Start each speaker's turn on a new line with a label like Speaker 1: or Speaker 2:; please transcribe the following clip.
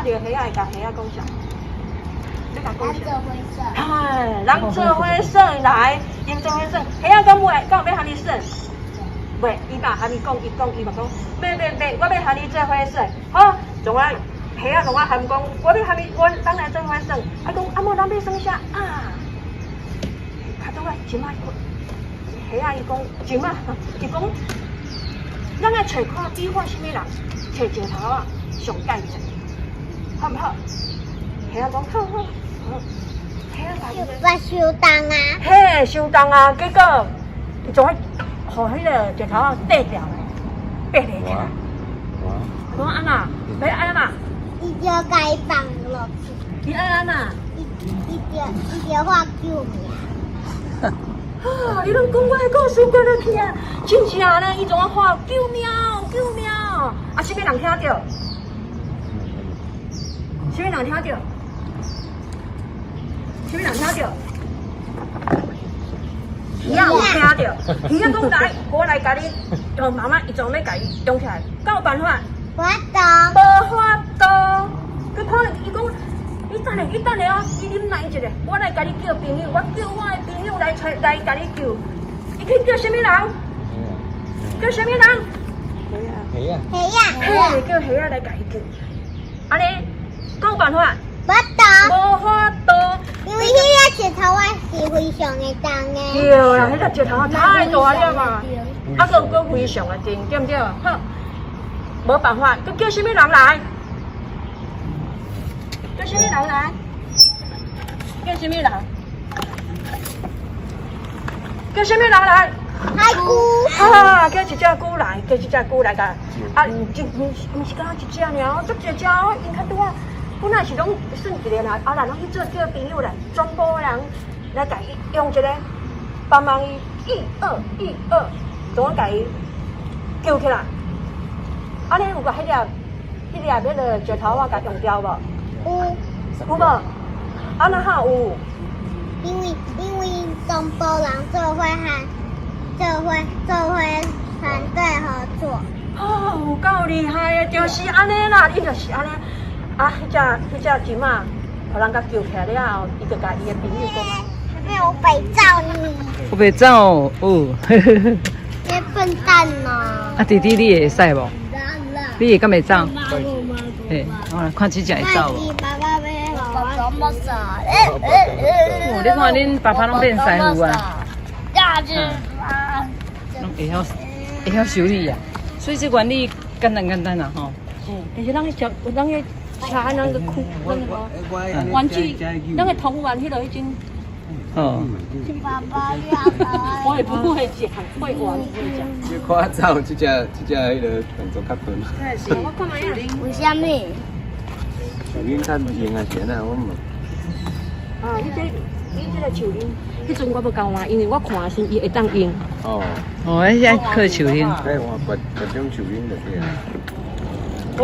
Speaker 1: 著蝦仔會共蝦仔講啥？你共講啥？
Speaker 2: 做伙耍。
Speaker 1: 哎，人做伙耍來，𪜶做伙耍，蝦仔敢袂敢有欲和你耍？袂，伊嘛和你講，伊講伊嘛講，欲欲欲，我欲和你做伙耍。好，總啊，蝦仔總啊含講，我欲和你，我咱來做伙耍。啊講，啊無咱欲耍啥啊？較拄啊，這擺蝦仔伊講，這擺伊講，咱愛揣看比看啥物人，揣石頭仔上蓋濟，好毋好？蝦仔講好好好，蝦仔家己
Speaker 2: 我傷重啊！
Speaker 1: 嘿，傷重啊！結果伊總愛予彼个石頭仔綴掉咧，爬袂起來。講按怎？欲按怎？
Speaker 2: 伊就共伊放落去。
Speaker 1: 伊愛按怎？
Speaker 2: 伊就喊救命。
Speaker 1: 啊！你攏講我的故事過落去啊！真正呢，伊總愛喊救命！救命！啊，啥物人聽著？啥物人聽著？啥物人聽著？魚仔有聽著，魚仔講來，我來共你，哦，媽媽伊總欲共伊養起來，敢有辦法？
Speaker 2: 無法度。
Speaker 1: 無法度。佢可能伊講，你等下，你等下啊，你忍耐一下，我來共你叫朋友，我叫我的朋友來揣來共你救。伊去叫啥物人？叫啥物人？
Speaker 3: 蝦仔。
Speaker 2: 蝦仔。
Speaker 1: 嘿，叫蝦仔來共伊救。按呢，敢有辦法？
Speaker 2: 無法度。
Speaker 1: 無法度。
Speaker 2: 因為彼个石頭仔是非常的重的。
Speaker 1: 對啦，彼个石頭仔太大了嘛，啊，閣閣非常的重，對毋對？好，無辦法，閣叫啥物人來？叫啥物人來？叫啥物人？叫啥物人來？
Speaker 2: 海龜。
Speaker 1: 啊，叫一隻龜來，叫一隻龜來共。啊，一毋是毋是干焦一隻爾，足濟隻哦，𪜶較拄仔，本來是攏算一个啦，後來攏去做叫朋友來，全部人來共伊用一个幫忙伊，一二一二，總共共伊救起來。按呢有共彼粒石頭仔共用掉無？
Speaker 2: 有。
Speaker 1: 有無？按怎哈有？
Speaker 2: 因為全部人做伙和做伙團隊合作。
Speaker 1: 哦，有夠厲害的，就是按呢啦，伊就是按呢。啊，彼隻金仔，予人共救起來了後，伊就共伊的朋友講。
Speaker 2: 沒有袂走呢。
Speaker 4: 我袂走哦。
Speaker 2: 你笨蛋哦！
Speaker 4: 啊，弟弟，你會使無？你會敢會走？嘿，我來看這隻會走無？哦，你看恁爸爸攏變師傅啊！攏會曉修理啊，所以這原理簡單簡單啊吼。
Speaker 1: 嗯，其實咱去車，咱去車，咱個區，咱個玩具，咱個童玩彼落彼種。
Speaker 4: 哦。
Speaker 2: 爸爸，
Speaker 1: 我也不會講，會玩不會講。
Speaker 3: 你看走這隻彼个動作較笨。
Speaker 1: 我看覓啊？
Speaker 2: 為啥物？
Speaker 3: 樹蔭較硬還是按怎？我毋。
Speaker 1: 啊，你這個樹蔭，彼陣我無共換，因為我看的時伊會當用。
Speaker 3: 哦。
Speaker 4: 哦，彼隻靠樹蔭。
Speaker 3: 該換別別種樹蔭就對啦。
Speaker 1: 哦。